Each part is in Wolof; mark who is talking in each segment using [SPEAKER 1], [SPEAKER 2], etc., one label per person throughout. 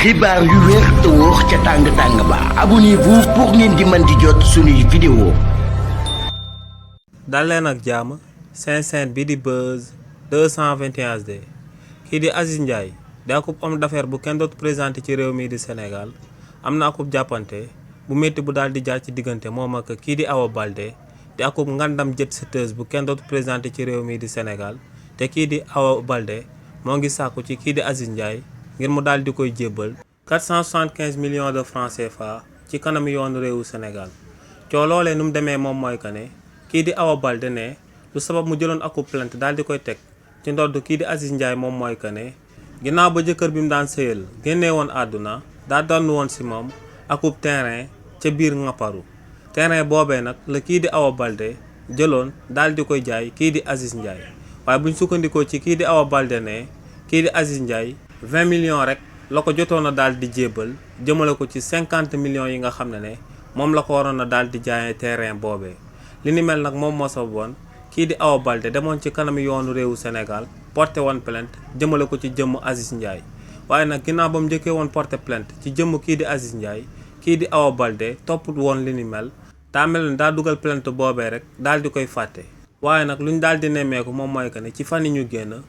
[SPEAKER 1] xibaar yu wér te wóor ca tàng ba abonnez-vous pour ngeen di mën di jot suñuy vidéo.
[SPEAKER 2] dal leen ak jàmm seen bi di Buzz 221 HD kii di Aziz Ndiaye di akub homme d'affaires bu kenn dootu présenté ci réew mi di Sénégal am na akub jàppante bu métti bu daal di jaar ci diggante moom ak kii di Awa Baldé di akub ngandam jet setteuse bu kenn dootu présenté ci réew mi di Sénégal te kii di Awa Baldé moo ngi sàkku ci kii di Aziz Ndiaye ngir mu daal di koy jébbal 475 millions de francs CFA ci kanam yoonu réewu Sénégal coo loolee nu mu demee moom mooy que ne kii di Awa Baldé ne lu sabab mu jëloon akub plainte daal di koy teg ci ndodd kii di Aziz Ndiaye moom mooy que ne ginnaaw ba jëkkër bi mu daan sëyal génnee woon àdduna daa doon woon si moom akub terrain ca biir Ngaparou terrain boobee nag la kii di Awa Baldé jëloon daal di koy jaay kii di Aziz Ndiaye waaye buñ sukkandikoo ci kii di Awa Baldé ne kii di Aziz Ndiaye 20 millions rek la ko jotoon a daal di jébbal jëmale ko ci 50 millions yi nga xam ne moom la ko waroon a daal di jaayee terrain boobee li ni mel nag moom moo sababoon kii di Awa Baldé demoon ci kanam yoonu réewu Sénégal porté woon plainte jëmale ko ci jëmm Aziz Ndiaye waaye nag ginnaaw ba mu njëkkee woon porté plainte ci jëmm kii di Aziz Ndiaye kii di Awa Baldé topput woon li ni mel daa mel ni daa dugal plainte boobee rek daal di koy fàtte waaye nag lu ñu daal di nemmeeku moom mooy que ne ci fan yi ñu génn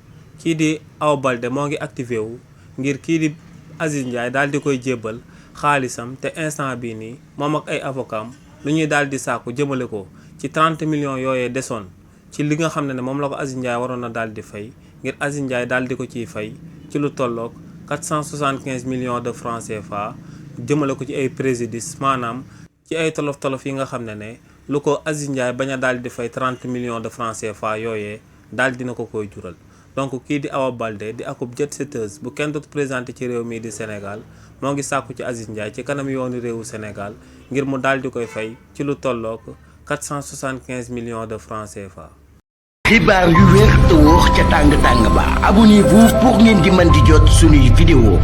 [SPEAKER 2] kii di Awa Baldé moo ngi activé wu ngir kii di Aziz Ndiaye daal di koy jébbal xaalisam te instant bii nii moom ak ay avocat am lu ñuy daal di sàkku jëmale ko ci 30 millions yooyee desoon ci li nga xam ne moom la ko Aziz Ndiaye waroon na daal di fay ngir Aziz Ndiaye daal di ko ciy fay ci lu tolloog 475 millions de francs CFA jëmale ko ci ay préjudice maanaam ci ay tolof-tolof yi nga xam ne lu ko Aziz Ndiaye bañ a daal di fay 30 millions de francs CFA yooyee daal dina ko koy jural. donc kii di Awa Baldé di akub jet setteuse bu kenn dootu présenté ci réew mii di Sénégal moo ngi sàkku ci Aziz Ndiaye ci kanam yoonu réewu Sénégal ngir mu daal di koy fay ci lu tollook 475 millions de francs CFA.
[SPEAKER 1] xibaar yu wér te wóor ca tàng ba abonnez-vous pour ngeen di mën di jot suñuy vidéo.